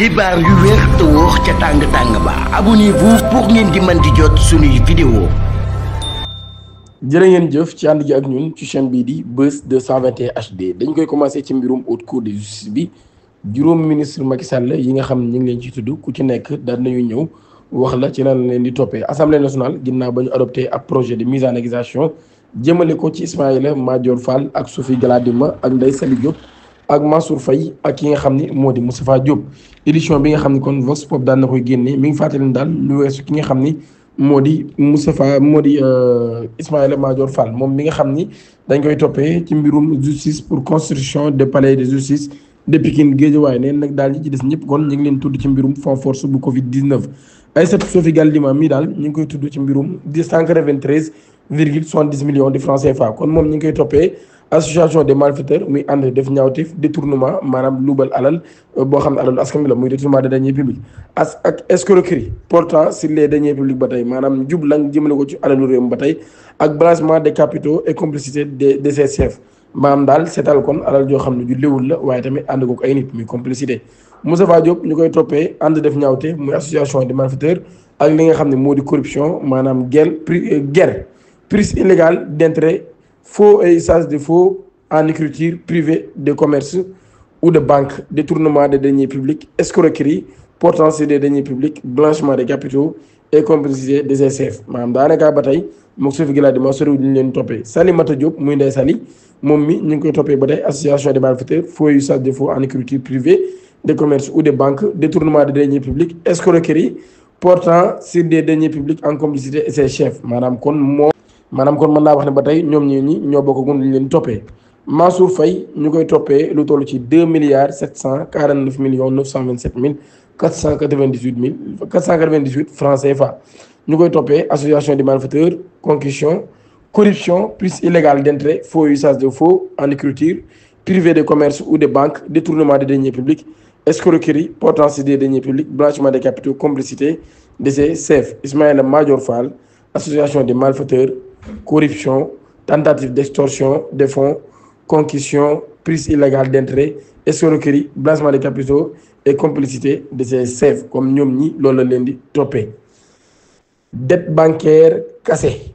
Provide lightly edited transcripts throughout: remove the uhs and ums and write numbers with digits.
xibaar yu wér te wóor ca tàng ba abonnez-vous pour ngeen di mën di jot suñuy vidéo. jërë ngeen jëf ci ànd gi ak ñun ci chaîne bii di Buzz 221 HD dañ koy commencé ci mbirum haute cour de justice bi juróom ministre Macky Sall yi nga xam ne ñu ngi leen ci tudd ku ci nekk daal nañu ñëw wax la ci lan leen di toppee assemblée nationale ginnaaw ba ñu adopté ab projet de mise en accusation jëmale ko ci Ismaïla Madior Fall ak Sophie Gladima ak Ndeye Saly Diop ak Mansour Faye ak ki nga xam ni moo di Moustapha Diop édition bi nga xam ni kon Vox Pop daal na koy génne mi ngi fàttali daal lu weesu ki nga xam ni moo di Ismaïla Madior Fall moom mi nga xam ni dañ koy toppee ci mbirum justice pour construction de palais de justice de Pikine Guédiawaye neen nag daal ñi ci des ñëpp kon ñu ngi leen tudd ci mbirum fonds force bu Covid 19. Aïssatou Sophie Gladima mi daal ñu ngi koy tudd ci mbirum 193,70 millions de francs CFA kon moom ñu ngi koy toppee association des malfaiteurs muy ànd def ñaawteef détournement maanaam luubal alal boo xam ne alalu askan bi la muy détournement des deniers publics ak escroquerie portant sur les deniers publics ba tey maanaam jublang jëmale ko ci alalu réew mi ba tey ak blanchiment des capitaux et complicité de ses chefs maanaam daal seetal kon alal joo xam ne ju léwul la waaye tamit ànd ko ay nit muy complicité. Moustapha Diop ñu koy toppee ànd def ñaawteef muy association des malfaiteurs ak li nga xam ne moo di corruption maanaam guerre prise illégale d'intérêt faux et usage de faux en écriture privée de commerce ou de banque, détournement des deniers publics, escroquerie portant sur des deniers publics, blanchiment des capitaux et complicité des chefs maanaam daanaka ba tey moom Sophie Gladima soriwul ñu leen toppee. Salimata Diop muy Ndeye Saly moom mi ñu ngi koy toppee ba tey association des malfaiteurs faux et usage de faux en écriture privée de commerce ou de banque, détournement des deniers publics, escroquerie portant sur des deniers publics en complicité et ses chefs maanaam kon mën naa wax ne ba tey ñoom ñi ñoo bokk gun li leen toppee. Mansour Faye ñu koy toppee lu toll ci 2,749,927,498 francs CFA ñu koy toppee association des malfaiteurs concussion corruption prise illégale d'intérêt faux usage de faux en écriture privée de commerce ou de banque, détournement des deniers publics, escroquerie portant sur des deniers publics, blanchiment des capitaux, complicité de ses chefs. Ismaïla Madior Fall, association des malfaiteurs, corruption, tentative d'extorsion des fonds, concussion, prise illégale d'intérêt, escroquerie, blanchiment des capitaux et complicité de ses chefs comme ñoom ñi loolu la leen di toppee. Dette bancaire cassée.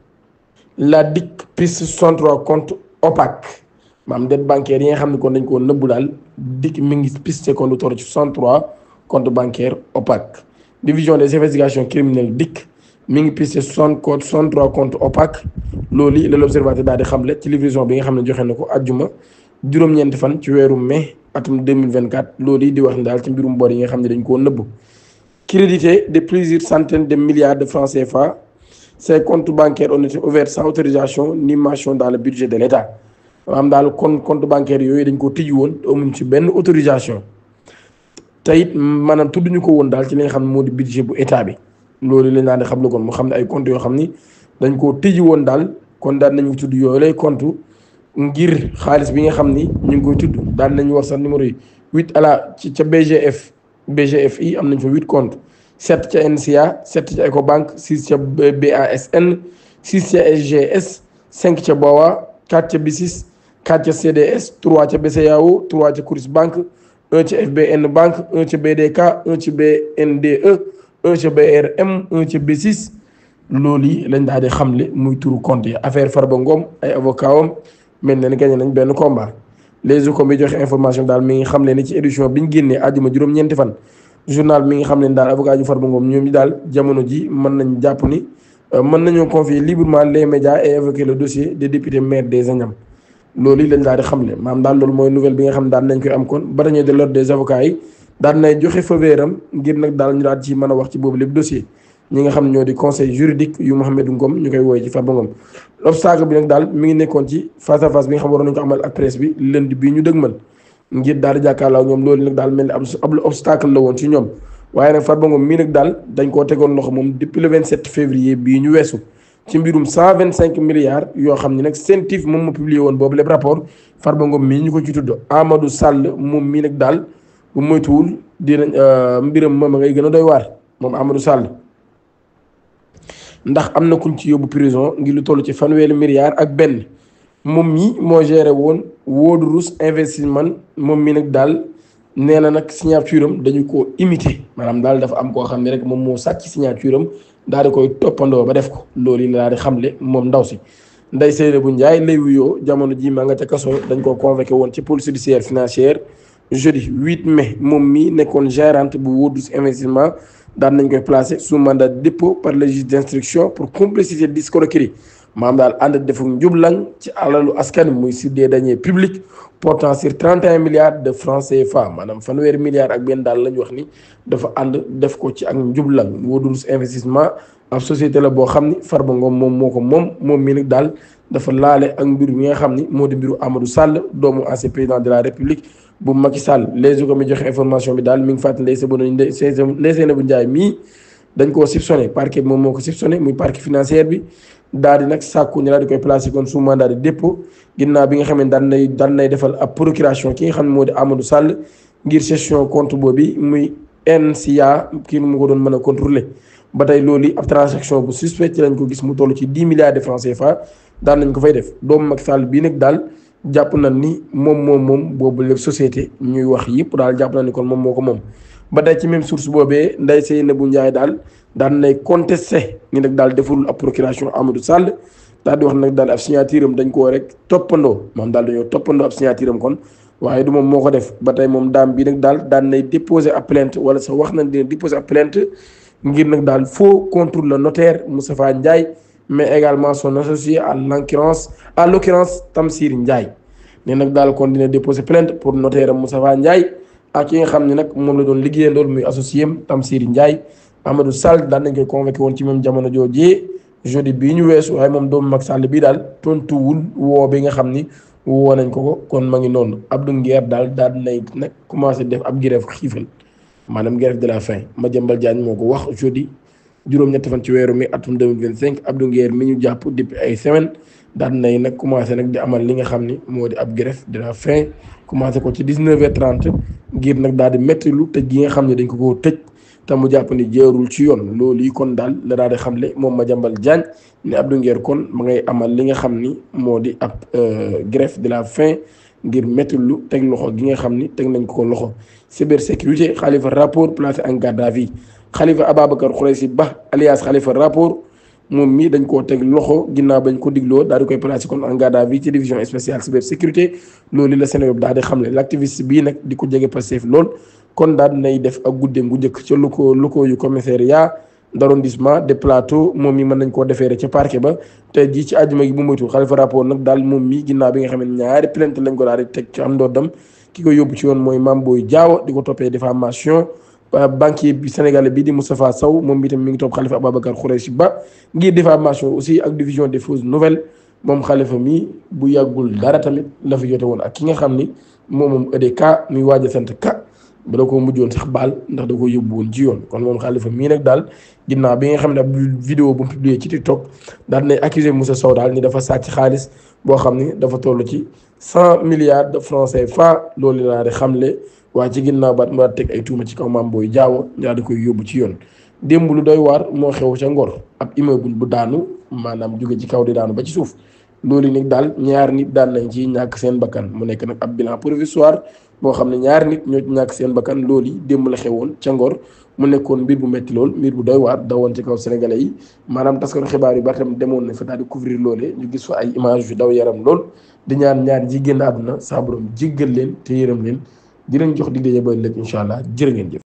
La DIC prise 63 comptes opaques. maanaam dette bancaire yi nga xam ne kon dañ ko nëbbu daal DIC mi ngi piste kon lu toll ci 63 comptes bancaires opaques. Division des investigations criminelles DIC mi ngi piste 63 comptes opaques loolu yi la l'observateur daal di xamle ci livraison bi nga xam ne joxe na ko àjjuma juróom-ñeenti fan ci weeru mai atum 2024 loolu yi di wax ne daal ci mbirum bor yi nga xam ne dañ koo nëbbu. Crédité de plusieurs centaines de milliards de francs CFA, ces comptes bancaires ont été ouverts sans autorisation ni mention dans le budget de l'État. maanaam daal kon compte bancaire yooyu dañ ko tijji woon te amuñ ci benn autorisation te it maanaam tudduñu ko woon daal ci li nga xam ne moo di budget bu état bi loolu lañ daan di xam ne kon mu xam ne ay compte yoo xam ni dañ koo tijji woon daal kon daal nañu tudd yooyu lay compte ngir xaalis bi nga xam ni ñu ngi koy tudd daal nañu wax sax numéro yi 8 à la ci ca BGFI am nañ fa 8 compte 7 ca NCA 7 ca Ecobank 6 ca BASN 6 ca SGS 5 ca BOA 4 ca BICIS 4 ca CDS 3 ca BCEAO 3 ca Coris Bank 1 ca FBN Bank 1 ca BDK 1 ca BNDE 1 ca BRM 1 ca B6 loolu yi lañ daal di xamle muy turu compte yi affaire Farba Ngom ay avocat am mel na ni gagné nañ benn combat. Les Échos bi joxe information daal mi ngi xamle ni ci édition bi ñu génnee àjjuma juróom-ñeenti fan journal mi ngi xamle ni daal avocat ju Farba Ngom ñoom ñi daal jamono ji mën nañ jàpp ni mën nañoo confier librement les médias et évoquer le dossier des députés maires des Agnam loolu yi lañ daal di xamle maanaam daal loolu mooy nouvelle bi nga xam ne daal nañ koy am kon batañee de l'ordre des avocats yi daal nay joxe feu vert am ngir nag daal ñu daal ci mën a wax ci boobu lépp dossier ñi nga xam ne ñoo di conseil juridique yu Mouhamadou Ngom ñu koy wooye ci Farba Ngom l'obstacle bi nag daal mi ngi nekkoon ci face à face bi nga xam waroon nañu ko amal ak presse bi lundi bii ñu dëgmal ngir daal di jàkkaarloo ñoom loolu nag daal mel ni ab obstacle la woon ci ñoom waaye nag Farba Ngom mii nag daal dañ koo tegoon loxo moom depuis le 27 février bii ñu weesu ci mbirum 125 milliards yoo xam ne nag CENTIF moom ma publié woon boobu lépp rapport Farba Ngom mii ñu ko ci tudd Amadou Sall moom mii nag daal bu moytuwul dinañ mbiram moom a ngay gën a doy waar moom Amadou Sall ndax am na kuñ ci yóbbu prison ngir lu toll ci fanweeri milliards ak benn moom mii moo géré woon Wodurus Investment moom mii nag daal nee na nag signature am dañu ko imité maanaam daal dafa am koo xam ne rek moom moo sàcc signature am daal di koy toppandoo ba def ko loolu yi la daal di xamle moom ndaw si. Ndeye Seynabou Ndiaye lay wuyoo jamono ji maa nga ca kaso dañ koo convoqué woon ci pôle judiciaire financière jeudi 8 mai moom mi nekkoon gérante bu Wodus investissement daan nañ koy placé sous mandat de dépôt par le juge d'instruction pour complicité d'escroquerie maam daal ànd defuk njublang ci alalu askan muy sur des deniers publics portant sur 31 milliards de francs CFA maanaam fanweeri milliards ak benn daal la ñu wax ni dafa ànd def ko ci ak njublang Wodus investissement ab société la boo xam ni Farba Ngom moom moo ko moom mi nag daal dafa laale ak mbir mi nga xam ni moo di mbiru Amadou Sall doomu ancien président de la République bu Macky Sall les ko mi joxe information bi daal mi ngi fàttali Ndeye Seynabou Ndiaye mii dañ koo soupçonné parquet bi moom moo ko soupçonné muy parquet financière bi daal di nag sàkku ñu daal di koy placé kon sous mandat de dépôt ginnaaw bi nga xam ne daan nay defal ab procuration ki nga xam ne moo di Amadou Sall ngir gestion compte boobu muy NCA kii nu mu ko doon mën a contrôler ba tey loolu ab transaction bu suspect ci lañ ko gis mu toll ci 10 milliards de francs CFA daan nañ ko fay def doomu Macky Sall bii nag daal jàpp nañ ni moom boobu lépp société ñuy wax yëpp daal jàpp nañ ni kon moom moo ko moom. ba tey ci même source boobee Ndeye Seynabou Ndiaye daal daan nay contesté ni nag daal deful ab procuration Amadou Sall daal di wax nag daal ab signature am dañ koo rek toppandoo moom daal dañoo toppandoo ab signature am kon waaye du moom moo ko def ba tey moom daam bi nag daal daan nay déposer ab plainte wala sax wax nañ dina déposer ab plainte ngir nag daal faux contre le notaire Moustapha Ndiaye mais également son associé à l'occurrence Tamsir Ndiaye ne nag daal kon dina déposer plainte pour notaire Moustapha Ndiaye ak ki nga xam ne nag moom la doon liggéeyandool muy associé am Tamsir Ndiaye Amadou Sall daan nañ koy convoqué woon ci même jamono joojee jeudi bii ñu weesu waaye moom doomu Macky Sall bii daal tontuwul woo bi nga xam ni woo nañ ko kon ma ngi noonu Abdou Nguer daal nay nag commencé def ab grève xiifal maanaam grève de la faim Madiambal Diagne moo ko wax jeudi juróom-ñetti fan ci weeru mi atum 2025 Abdou Nguer mi ñu jàpp depuis ay semaine daan nay nag commencé nag di amal li nga xam ni moo di ab grève de la faim commencé ko ci 19h30 ngir nag daal di métti lu tëj gi nga xam ne dañ ko koo tëj te mu jàpp ni jeerul ci yoon loolu yi kon daal la daal di xamle moom Madiambal Diagne ne Abdou Nguer kon ma ngay amal li nga xam ni moo di ab grève de la faim ngir métti lu teg loxo gi nga xam ni teg nañ ko loxo. cybersécurité Khalifa rapport placé en garde à vue Khalifa Ababacar Khoureyssi Ba alias Khalifa rapport moom mii dañ koo teg loxo ginnaaw bañ ko digloo daal di koy placé kon en garde à vue ci division spéciale cybersécurité loolu la Sénégal daal di xamle l'activiste bii nag di ko jege Pastef lool kon daal nay def ak guddeem gu njëkk ca locaux yu commissariat d'arrondissement de plateau moom mi mën nañ koo defeere ca parquet ba tey jii ci àjjuma gi bu moytu Khalifa rapport nag daal moom mii ginnaaw bi nga xam ne ñaari plainte lañ ko daal di teg ci am ndoddam ki ko yóbbu ci yoon mooy Mame Boye Diao di ko toppee diffamation banquier bi sénégalais bi di Moustapha Sow moom bi tamit mi ngi topp Khalifa Ababacar Khoureyssi Ba ngir diffamation aussi ak diffusion des fausses nouvelles moom Khalifa mi bu yàggul dara tamit la fi jote woon ak ki nga xam ni moom EDK muy waaj a sant ka ba da koo mujjoon sax baal ndax da ko yóbbu woon ci yoon kon moom Khalifa mii nag daal ginnaaw bi nga xam ne ab vidéo bu mu publié ci TikTok daal nay accusé Moussa Sow daal ni dafa sàcc xaalis boo xam ni dafa toll ci 100 milliards de francs CFA loolu laa di xamle waaye ci ginnaaw baat mu daal teg ay tuuma ci kaw Mame Boye Diao daal di koy yóbbu ci yoon. démb lu doy waar moo xew ca Ngor ab immeuble bu daanu maanaam jóge ci kaw di daanu ba ci suuf loolu nag daal ñaar nit daan nañ ci ñàkk seen bakkan mu nekk nag ab bilan provisoire boo xam ne ñaari nit ñoo ci ñàkk seen bakkan loolu yi démb la xewoon ca Ngor mu nekkoon mbir bu metti lool mbir bu doy waar dawoon ci kaw sénégalais yi maanaam taskatu xibaar yu bari tam demoon na fa daal di couvrir loolee ñu gis fa ay image yu daw yaram lool di ñaar ji génn àdduna saa borom jéggal leen te yërëm leen di leen jox dig daje ba ëllëg incha allah jërë ngeen jëf